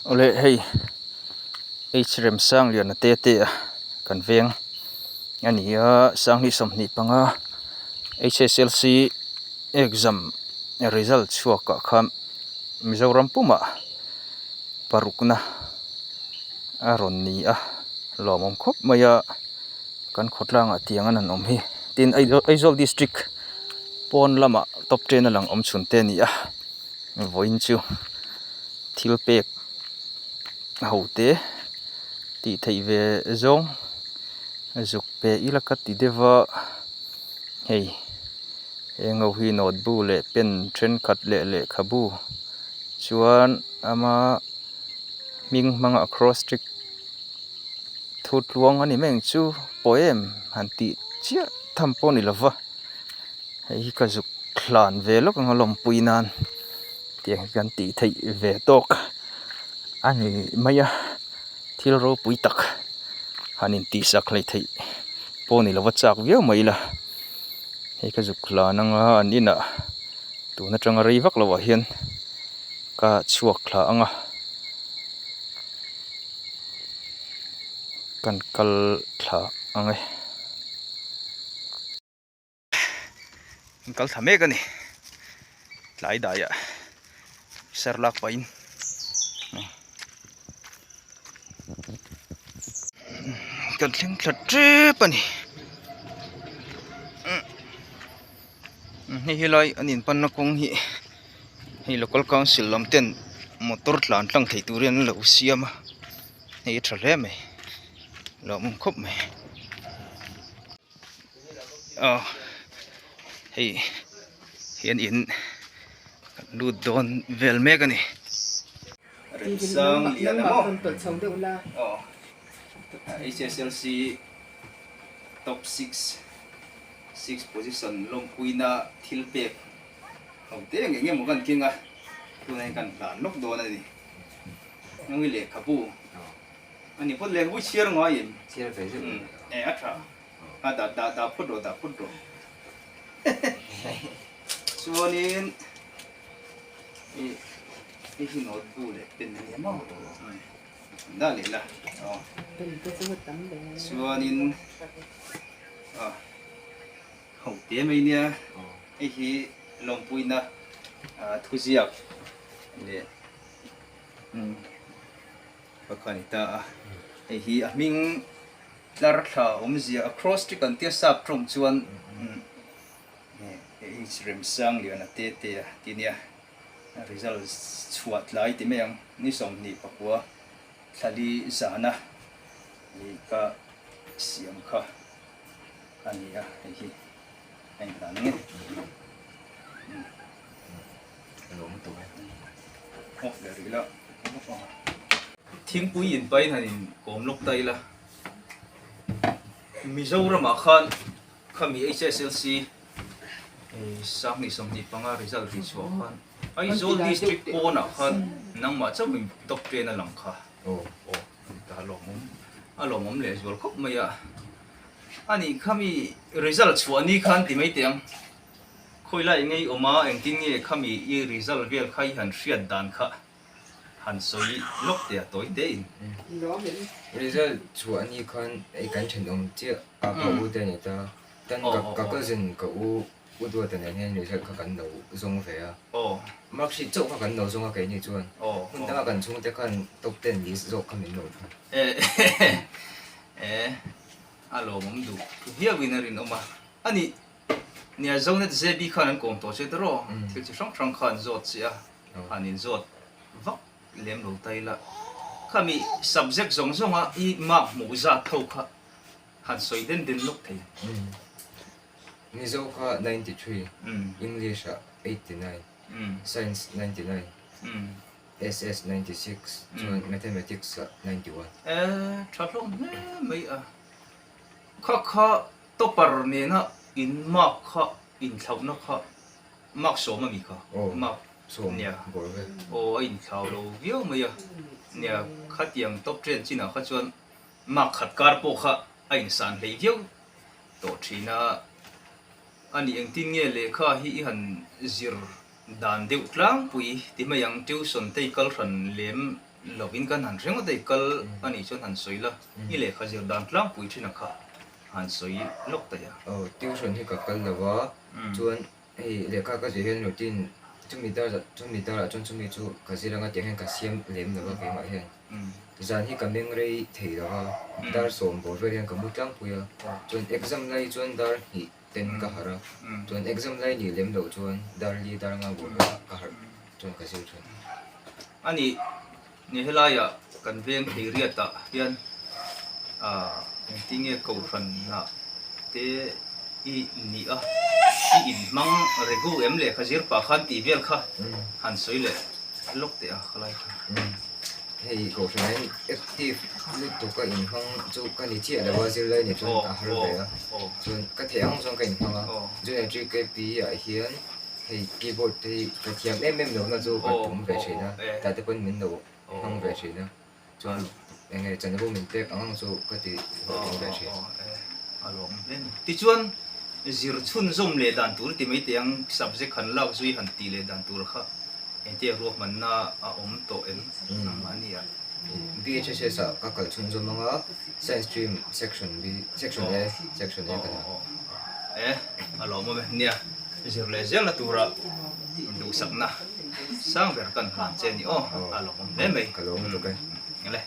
Awle hei H Remsangliana te te a kan veng a ni a 2025 HSLC exam result chhuak ah khan Mizoram pumah parukna a rawn ni a lawmawm khawp mai a kan khawtlangah tiang an han awm hi tin Aizawl district pawn lamah top ten a lang awm chhun te a ni a. Vawiin chu thil pek ho te tih theih ve zawng zuk pe ila ka ti deuh a hei heng ho hi note bu leh pen thenkhat leh lehkhabu chuan ama hming hmanga acrostic thu tluang a ni mai ang chu poem han tih chiah tham pawh a ni lova. Hei hi ka zuk hlan ve lawk ang a lawmpui nan tiang hi kan tih theih ve tawk a ni mai a thil ropui tak han intihsak hleih theih pawh ni lova chak viau mai ila hei ka zuk hlan anga an inah tun atanga rei vak loh ah hian ka chhuak thla ang a kan kal thla ang e. An kal thla mek a ni tlai daiah ser lak pahin kan thleng thla tep a ni hei helai an inpanna kawng hi hei local council lam ten motor tlan tlang thei turin an lo siam a hei a tha hle mai lawmawm khawp mai. Aw hei hian in kan lut dawn vel mek a ni. Remsang lian a maw aw HSLC top six six position lawmpuina thil pek ho te eng eng emaw kan keng a tunah hian kan hlan lawk dawn a ni. Hmui lehkhabu. Ani phawt lehkhabu chhiar ngai em? Chhiar ve zeuh em? E a tha. A dah dah dah phawt rawh dah phawt rawh. Chuanin i hei hi note bu leh pen a ni maw? Dah leh la. Aw. Pen te chu a tam ve. Chuanin a ho te mai nia. Hei hi lawmpuina thuziak leh Pakhat a ni ta a, hei hi a hming tlar thla awmzia acrostic an tia sap tawng chuan H Remsangliana te te a ti nia, result chhuah tlai ti mai ang, ni 29 thlali zana i ka siam kha a ni a, hei hi a inhlan ang e. Thingpui in pain han in kawm lawk ta ila Mizoram ah khan khami HSLC 2025 result tih chhuah khan Aizawl district pawn ah khan nangmah chauh in top ten a lang kha aw ta lawmawm a lawmawm leh zual khawp mai a ani khami result chhuah ni khan ti mai teh ang. Khawilai ngei awm a, engtin nge khami i result vel kha i han hriat dan kha han sawi lawk teh a tawi te in. Result chhuah ni khan hei kan thenawm chiah a ka u te a ni ta, tan ka cousin ka u u duata nen hian result kha kan lo zawng ve a, mark sheet chauh kha kan lo zawng a keini chuan hmun danga kan chhungte khan top ten list zawk kha min lo thung. E a lawmawm duh viau in a rinawm a, ani Nia Zonet JB khan an kawm tawh che tawh thil chi hrang hrang kha an zawt che a, han in zawt vak lem lo ta ila. Khami subject zawng zawng a i mark hmuh zat ho kha han sawi den den lawk thei. Mizo kha 93, English ah 89, Science 99, SS 96 chuan Mathematics ah 91. E tha hlawm hle mai a. Kha kha Topper nena in mark kha inthlauhna kha mark 10 a mi kha mark nia aw a inthlau lo viau mai a nia khatiang top ten chinah kha chuan mark khat kar pawh kha a insan hlei viau tawh thin a ani engtin nge lehkha hi i han zir dan deuh tlangpui ti mai ang tuition te i kal hran lem. lovin kan han hre ngawt a, i kal a nih chuan han sawi la, i lehkha zir dan tlangpui thin a kha han sawi lawk daih a. Aw, tuition hi ka kal lo a, chuan hei lehkha ka zir hian routine chumi dar chumi darah chuan chumi chu ka zir anga tiang hian ka siam lem lo a keimah hian. Zan hi ka meng rei thei lo a, dar sawm bawr vel hian ka mu tlangpui a, chuan exam lai chuan dar hnih ten ka harh a, chuan exam lai nih lem loh chuan dar li dar nga bawr vel ka harh chuan ka zir thin. A nih, ni helaiah kan veng thei riatah hian ah engtinge kohhranah te i nih a, i inhmang regu em lehkha zir pah khan tih vel kha han sawi leh lawk teh a khalai kha. Hei kohhran hian active lutuk a inhmang chu ka ni chiah lo a, zirlai ni chuan a har ve a, chuan ka theih ang chuan ka inhmang a, junior GKP ah hian hei keyboard te hi ka thiam em em lohna chu ka tum ve thin a, tah te pawn min lo hmang ve thin a, chuan eng nge chanvo min pek ang ang chu ka ti hlawhtling ve thin. A lawm hle ni. Tichuan zir chhunzawm leh dan tur ti mai teh ang subject han lak zui han tih leh dan tur kha. Engtia ruahmanna a awm tawh em mahni ah? BHSS ah ka kal chhunzawm ang a, Science stream section B, section A, section A ka la. E, a lawmawm e. Nia, zir leh zelna tura duhsakna sang ber kan hlan che a ni aw, a lawmawm hle mai. Ka lawm lutuk e. Ele.